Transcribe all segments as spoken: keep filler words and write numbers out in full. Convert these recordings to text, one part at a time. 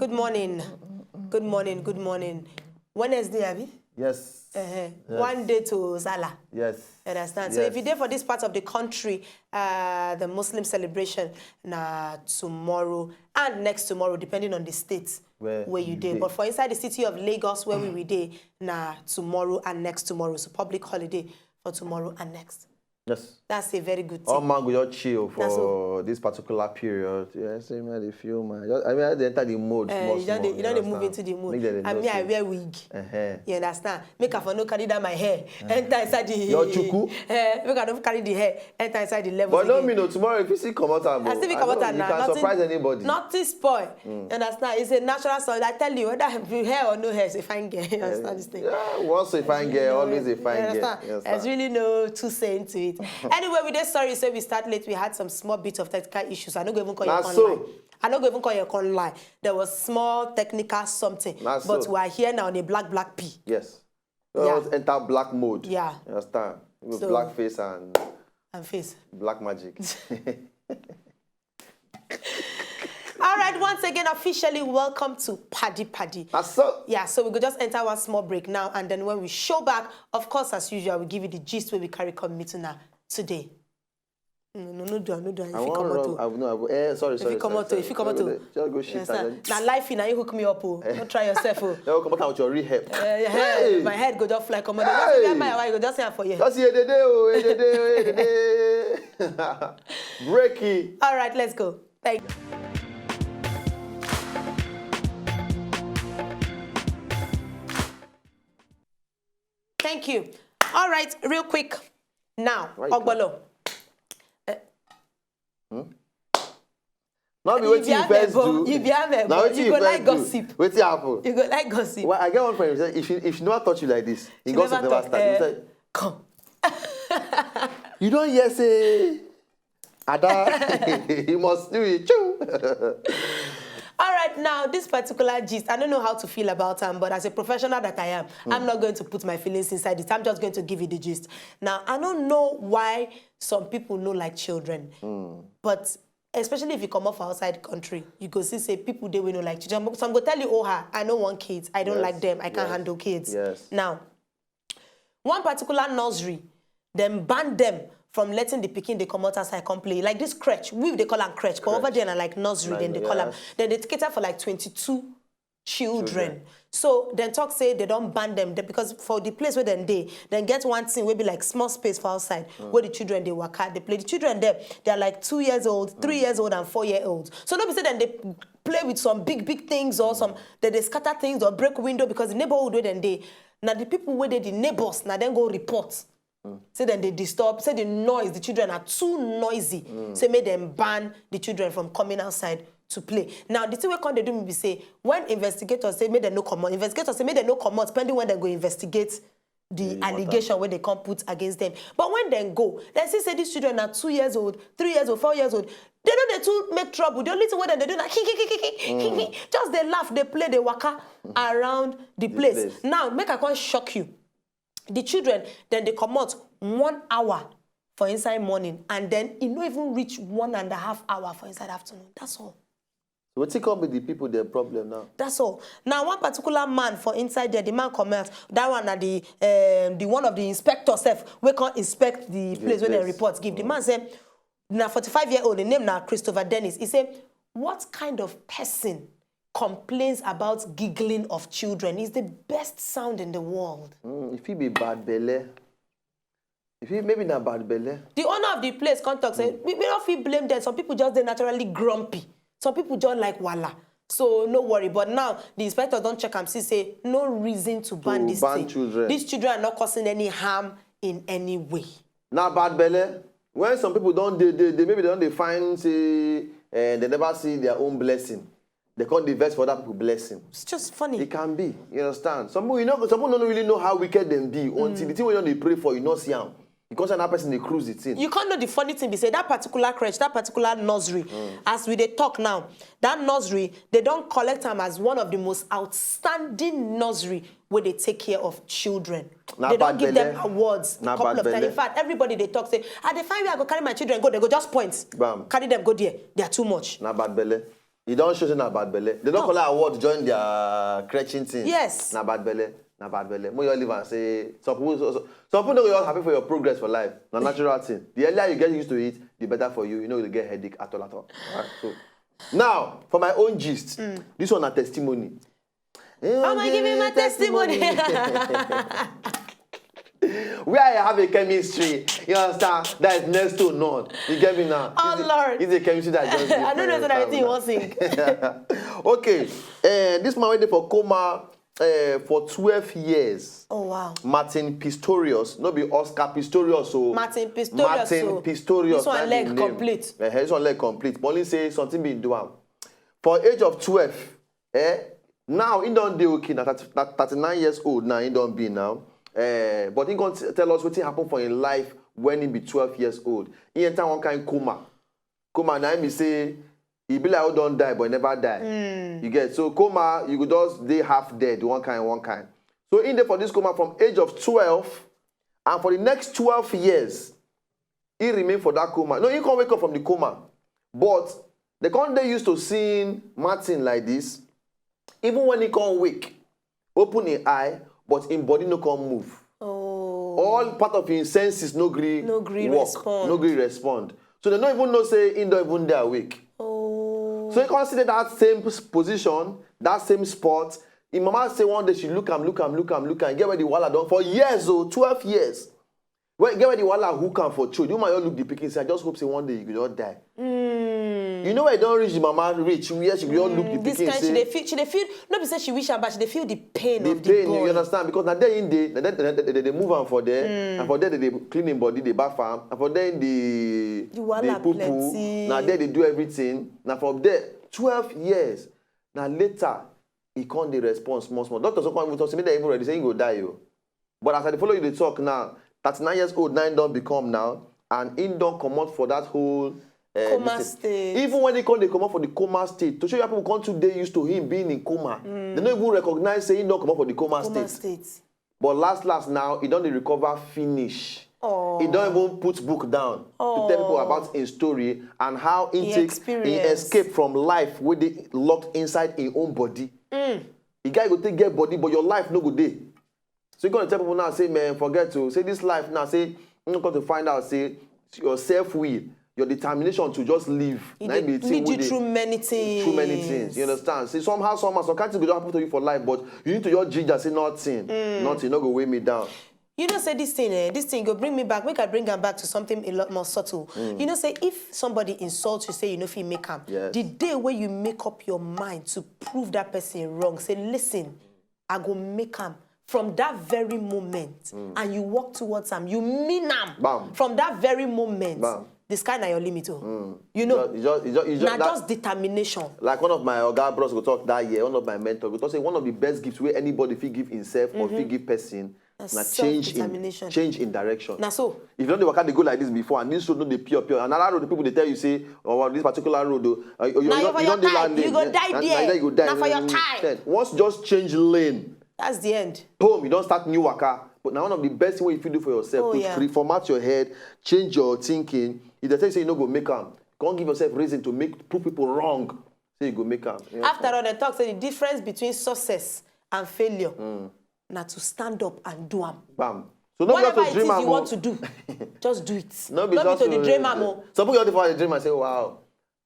Good morning. Good morning. Good morning. Wednesday, abi? Yes. Uh-huh. One day to Zala. Yes. You understand? Yes. So if you there for this part of the country, uh, the Muslim celebration na tomorrow and next tomorrow, depending on the state where, where you there. But for inside the city of Lagos, where we will there, na tomorrow and next tomorrow. So public holiday for tomorrow and next. Yes. That's a very good thing. All man go just chill for so, this particular period. Yeah, same way they feel, man. Just, I mean, they enter the mode. Uh, small, you don't, small, you don't move into the mood. I mean, I wear wig. Uh-huh. You understand? Make up for no carry down my hair. Uh-huh. Enter inside the your chuku. Uh, make I don't carry the hair. Enter inside the level. But no, me no. Tomorrow, if you see come out and I still come out and you can surprise anybody. Nothing spoil. Mm. You understand? It's a natural song. I tell you, whether you hair or no hair, it's a fine girl. You understand this thing? Yeah, once a fine girl, always a fine girl. There's really no two saying to it. Anyway, we just sorry, say we start late. We had some small bit of technical issues. I no go even call you online. I no go even call you online. There was small technical something. But we are here now on a black, black P. Yes. Yeah. Enter black mode. Yeah. You understand? With so, black face and and face. Black magic. All right, once again, officially welcome to Paddy Paddy. That's so. Yeah, so we could just enter one small break now, and then when we show back, of course, as usual, we give you the gist where we carry come meeting now today. No, no, no, do, no, do. If you come out, I, no, I, eh, sorry, sorry. If you come out, if you come out, just go shit. Now life in, you hook me up, oh. Don't try yourself, oh. Don't come out with your rehab. Uh, hey. My head go just fly, come out. Hey. My, you go just say for you. That's it, day, oh, day, day. Breaky. All right, let's go. Thank you. Thank you. All right, real quick. Now, Ogbolo. Uh, hmm? Not be wetin you first do. You be amebo. Now you go like gossip. Wetin happen? You go like gossip. Well, I get one friend. He said, if she if she never touch you like this, he gossip never start. He said, come. You don't hear say, Ada, you must do it too. All right, now this particular gist, I don't know how to feel about him, but as a professional that I am, mm. I'm not going to put my feelings inside it. I'm just going to give you the gist. Now, I don't know why some people know like children, mm. but especially if you come off outside country, you go see say people they will know like children. Some go tell you, oh, ha, I don't want kids. I don't yes, like them. I can't yes, handle kids. Yes. Now, one particular nursery, then ban them from letting the pikin they come out outside come play. Like this crèche, we they call them crèche, but over there na like nursery, then they call them. Then they cater for like twenty-two children. children. So then talk say they don't ban them because for the place where then they then get one thing will be like small space for outside mm. where the children they work at they play. The children there they are like two years old, three mm. years old, and four year old. So nobody say then they play with some big big things or some that they scatter things or break window because the neighborhood where then they now the people where they the neighbors now then go report. Mm. Say then they disturb, say the noise, the children are too noisy. Mm. Say make them ban the children from coming outside to play. Now the thing we come they do me be say when investigators say make them no come out, investigators say make them no come out, pending when they go investigate the, the allegation where they can't put against them. But when they go, they see say these children are two years old, three years old, four years old. They know they too make trouble. The only thing where they do now, mm. just they laugh, they play, they waka around the, the place. place. Now make I can't shock you. The children then they come out one hour for inside morning, and then it no even reach one and a half hour for inside afternoon. That's all. So what come be the people their problem now? That's all. Now one particular man for inside there, the man come out. That one at the um, the one of the inspector self we can't inspect the place where the reports give. The man said, now forty-five year old, the name now Christopher Dennis. He said, what kind of person complains about giggling of children is the best sound in the world. Mm, if he be bad belly, if he maybe not bad belly. The owner of the place come talk say, mm. we, we don't feel blame them. Some people just they naturally grumpy. Some people just like wala. So no worry. But now the inspector don't check and see say no reason to ban to this ban thing. Children. These children are not causing any harm in any way. Now bad belly. When some people don't they, they, they maybe they don't define say and they never see their own blessing. They can't invest for that people blessing. It's just funny. It can be, you understand? Some people, you know, some people don't really know how wicked them be until the thing when they pray for, you not see them. Because that person they cruise the thing. You can't know the funny thing be say that particular crèche, that particular nursery, as we dey talk now, that nursery, they don't collect them as one of the most outstanding nursery where they take care of children. Na They don't bad give them belle. Awards. Na A couple bad of times. belle. In fact, everybody they talk say, "Ah, they find where I go carry my children go." They go just point. Bam. Carry them go there. They are too much. Na bad belle. You don't show say na bad belle. They don't No. call her award join their crèche thing. Yes. Na bad belle. Na bad belle. Mo you leave and say some people, so, so- some people don't just happy for your progress for life. Na natural thing. The earlier you get used to it, the better for you. You know you get headache at all at all. Alright, so now for my own gist, this one na testimony. Am I giving my testimony? Where I have a chemistry, you understand? That is next to none. You get me now? Oh, It's a- Lord. It's a chemistry that just I don't know that everything was sing. Okay, uh, this man went there for coma uh, for twelve years. Oh wow. Martin Pistorius, no be Oscar Pistorius, so Martin Pistorius. Martin So Pistorius. This one That leg be name. Complete. Eh, this one leg complete. But only say something been do am. For age of twelve, eh, now he don't dey okay now. That, that thirty-nine years old now, he don't be now. Eh, but he gonna t- tell us what happened for in life when he be twelve years old. He enter one kind coma. Coma now he be say he be like who don't die but he never die. You get so coma, you go just dey half dead, one kind, one kind. So in there for this coma from age of twelve, and for the next twelve years, he remain for that coma. No, he can't wake up from the coma. But they can't they used to seeing Martin like this. Even when he can't wake, open his eye, but in body no can't move. Oh. All part of his senses no gree No gree work, respond. No gree respond. So they don't even know say he don't even dey awake. Oh. So you can see that same position, that same spot. Him mama say one day she look am, look am, look am, look am. Get where the wahala don for years, oh, twelve years. Well, get where the wahala hook am for throat. The woman you look the pikin say, I just hope say one day you go just die. You know where you don't reach the mama reach, where she go just look the This pikin kind she say, dey feel, she dey feel. No be say she wish am, but she dey feel the pain the of pain, the boy. You understand? Because na there in dey, na there, na there, they, they move am for there, and for there they, they clean him body, they bath am, and for there in the The wahala they poo poo, plenty. na there they do everything. Na from there, twelve years. Na later he come dey respond small small. Doctors come even talk say make dem even ready say he go die o. But as I dey follow you dey talk now, thirty-nine years old now he don become now, and he don comot for that whole. Uh, Coma this thing. state. Even when he come dey comot for the coma state, to show you how people come too dey used to him being in coma, they no even recognize say he don comot for the coma, Coma state. State. But last last now, he don dey recover finish. Oh. He don even put book down to tell people about his story and how he He take he experience. Escape from life wey dey locked inside him own body. The guy go take get body, but your life no go dey. So you gonna tell people now say, man, forget to say this life now say you no come to find out say your self will, your determination to just live. It Na im dey be the thing lead wey you dey through many things. Through many things. You understand? See, somehow, somehow, some kind things go don happen to you for life, but you need to just ginger say nothing, nothing, no go weigh me down. You know, say this thing, eh, this thing go bring me back. Make I bring am back to something a lot more subtle. You know, say if somebody insults you, say you know if you make am, Yes. The day where you make up your mind to prove that person wrong, say, listen, I go make am from that very moment, and you walk towards am, you mean am Bam. From that very moment. Bam. The sky na your limit, oh. You know, Just, just, just, just na that- just determination. Like one of my oga bros go talk that year, one of my mentor go talk say one of the best gifts wey anybody fit give himself or fit give person na change in Self-determination. Change in direction. Na so. If you don dey waka dey go like this before and this road no dey pure pure, another road people dey tell you say, oh, well, this particular road, oh, uh, you, Na you, your- for you your don dey time. land You go there. die Na- there. Na, you go die. Na for your time. Then once you just change lane, That's the end. Boom, you don start new waka. But na one of the best thing wey you fit do for yourself Oh, to yeah. reformat your head, change your thinking. If they tell you say you no go make am, come give yourself reason to make prove people wrong. Say you go make am. You After all, they talk say the difference between success and failure na to stand up and do am. Bam. So no be Whatever just it to is dream am you o. Want to do, just do it. No be Not just be to the dream am o. Some people just dey for the dream and say, wow,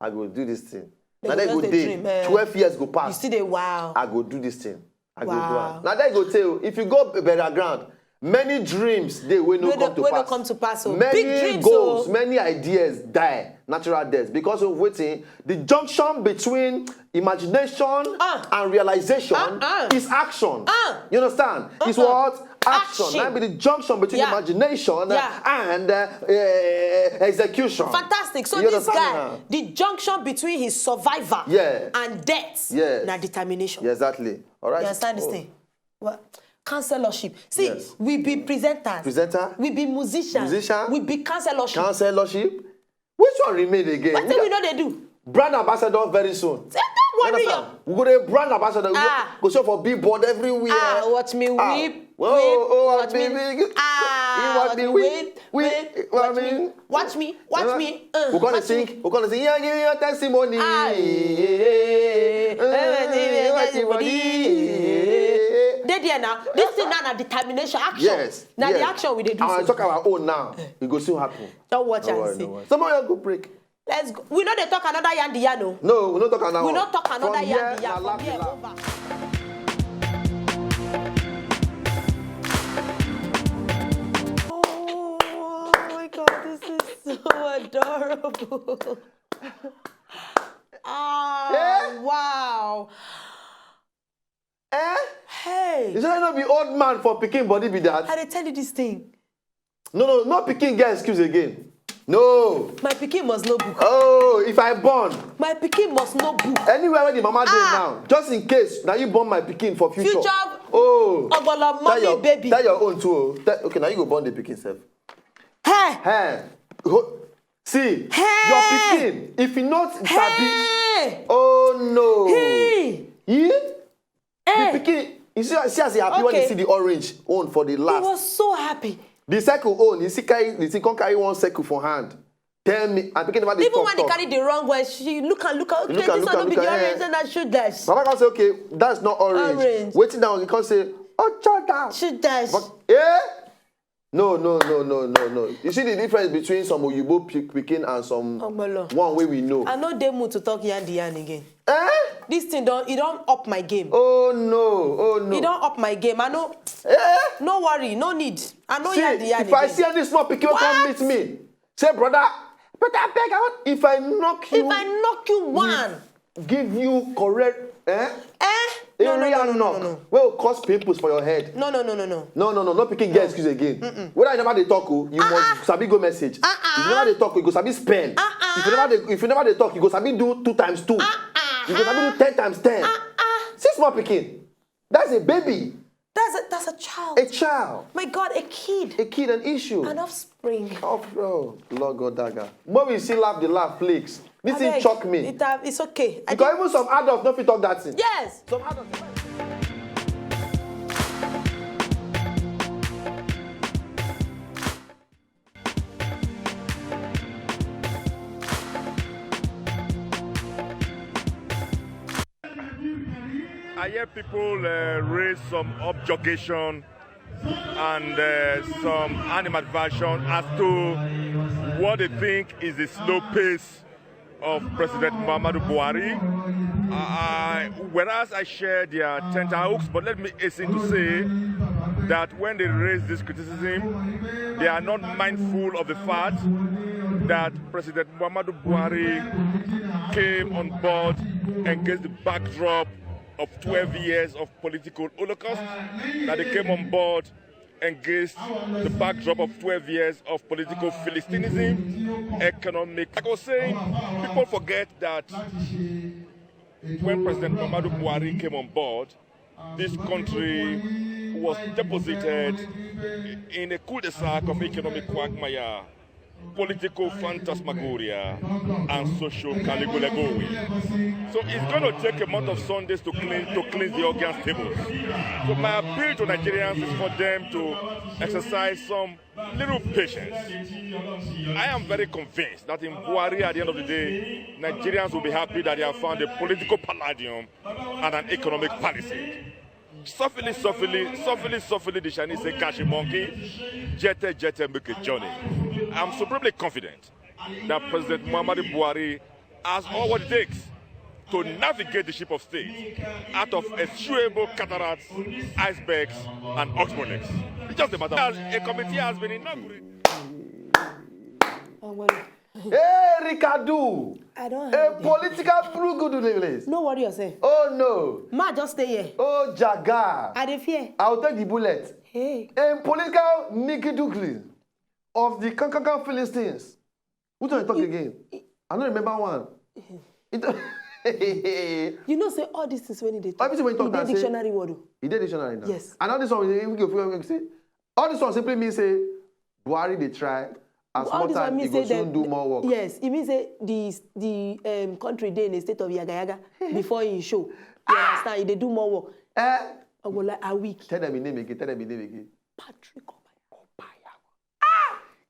I go do this thing. They Na go then go just dey dey dream, eh. Twelve years go You pass. Still dey wow. I go do this thing. I go do Wow. am. Na then go tell you, if you go burial ground, many dreams dey wey no Wey come no- to wey no pass. Come to pass o. Many Big dreams goals, o. Many ideas die natural death because of wetin? The junction between imagination Ah. and realization Ah, ah. Is action. Ah. You understand? It's Uh-uh. What? Action. Action. That be the junction between Yeah. imagination uh, Yeah. and uh, uh, execution. Fantastic. So You this understand guy, now? The junction between his survival Yeah. and death, Yes. na determination. Yeah, exactly. All right. You understand this Oh. thing? Well, counselorship. See, Yes. we be presenters. Presenter. We be musicians. Musician. We be counselorship. Counselorship. Which one remain again? Wetin we no dey do? Brand ambassador very soon. Say, don't worry You you. Understand? We go dey brand ambassador. We go- Ah. Go show for billboard everywhere. Ah, watch me Ah. whip, Whoa, whip, oh, watch me me, big- ah, You want watch me me whip, whip, whip, whip, want watch me- me, watch me, watch Uh, me. Uh, we gonna watch sing. Me. We gonna sing. Yeah, give me your testimony. Ah, eh, Eh, eh, you want eh, the money. Dey there now. This thing now na determination, action. Yes. Now the yes. action we dey do. And So. Talk our own now. It go soon happen. Don't watch No and worry, see. no worry. Some of you go break. Let's go. We no dey talk another yandi yano. No, we no talk another We one. no talk another From here, yandi na yano. laugh, From here laugh. over. Oh my God, this is so adorable. Ah, Eh? Wow. Eh? Hey, You say no be old man for pikin body be that? I dey tell you this thing. No, no, no pikin get excuse again. No. My pikin must no book. Oh, if I born My pikin must no book. Anywhere where the mama dey Ah. Now, just in case, now you born my pikin for future. Future Oh. Ogbolo Tell your, mommy baby. Tell your own too. Oh. Tell, okay, now you go born the pikin self. Hey, Hey, ho- see, Hey. your pikin, if you not sabi, hey, oh no. hey, Yeah? hey. The pikin, you see, see as he happy when he Okay. see the orange own for the He last. Was so happy. The circle own, you see, carry, you see, come carry one circle for hand. Tell me, I pikin never dey Even talk when they talk. Carry the wrong one, she look and look. Okay, Look and this look one and no be look the and, orange, eh. And I shoot that. Baba come say, okay, that's not orange. Orange. Wetin that one? He come say, oh, chada. Shoot that. But, eh? No, no, no, no, no, no. You see the difference between some Oyibo pi- pikin and some Ogbolo. One way we know. I no dey mood to talk yandi yan again. Eh? This thing don e don up my game. Oh no, oh no. E don up my game. I no Eh? No worry, no need. I no See, yandi yan if I again. See any small pikin wey come What? Meet me, say brother, but I beg, I want. If I knock you, If I knock you one, give you correct, eh? Eh? No, no, Area no, no, knock. No, no. Wey go cause pimples for your head. No, no, no, no, no. No, no, no, no pikin get excuse again. Whether you never dey talk o, you must sabi go message. If you never dey talk o, you go sabi spell. If you never dey, if you never dey talk, you go sabi do two times two. You go sabi do ten times ten. See small pikin. That's a baby. That's a that's a child. A child. My God, a kid. A kid, an issue. An offspring. Oh, oh, Lord God, dagger. When we see laugh, the laugh, please. This thing Abeg, shock me. It, uh, it's okay. I Because think- even some adults no fit talk that thing. Yes. Some adults. I hear people uh, raise some objurgation and uh, some animadversion as to what they think is the slow pace of President Muhammadu Buhari. I, whereas I share their tenterhooks, but let me hasten to say that when they raise this criticism, they are not mindful of the fact that President Muhammadu Buhari came on board against the backdrop of twelve years of political holocaust, that they came on board against the backdrop of twelve years of political Philistinism, economic. Like I was saying, people forget that when President Muhammadu Buhari came on board, this country was deposited in a cul-de-sac of economic quagmire, political phantasmagoria, and social caligulegowi. So it's going to take a month of Sundays to clean to cleanse the audience tables. So my appeal to Nigerians is for them to exercise some little patience. I am very convinced that in Buhari, at the end of the day, Nigerians will be happy that they have found a political palladium and an economic palisade. Softly, softly, softly, softly, the Chinese say, "Catch a monkey, jete, jete, make a journey." I'm supremely confident that President Muhammadu Buhari has all what it takes to navigate the ship of state out of eschewable cataracts, icebergs, and oxbolex. It's just a matter. A committee has been inaugurated. Oh, well. Hey, Rikadu! I don't A have it. Political brugudu in English. No worry yourself. Oh no! Ma just stay here. Oh, Jaga! I dey fear. I will take the bullet. Hey. A political Nicky Douglas of the Kankankan Philistines. Which one you talk again? I don't remember one. It, You know say all these things when they talk, Everything when you talk, e dey I say- dictionary word o. It dey dictionary now. Yes. And all this one, we go feel say all this one simply means say Buhari dey try as All more this one time mean e go say the- soon do more work. Yes, e mean say the the um, country dey in a state of yaga yaga before e show. You understand? E dey do more work. Eh, Ogbola, I weak. Tell them the name again. Tell them the name again. Patrick Obayago.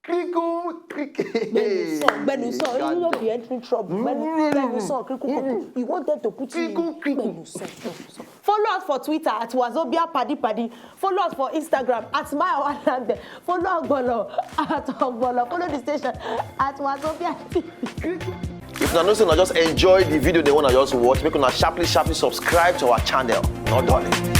Kriku, kriku. Gbẹnusọ, gbẹnusọ, you no God. be entering trouble. Gbẹnu- Gbẹnusọ, kriku kuku. You want them to put you. Kriku, kriku. Gbẹnusọ, gbẹnusọ. Follow us for Twitter at Wazobia Paddy Paddy. Follow us for Instagram at My Our Land. Follow Ogbolo at Ogbolo. Follow the station at Wazobia T V. If una know say una just enjoy the video, they wanna just watch, make una sharply, sharply subscribe to our channel. Not done.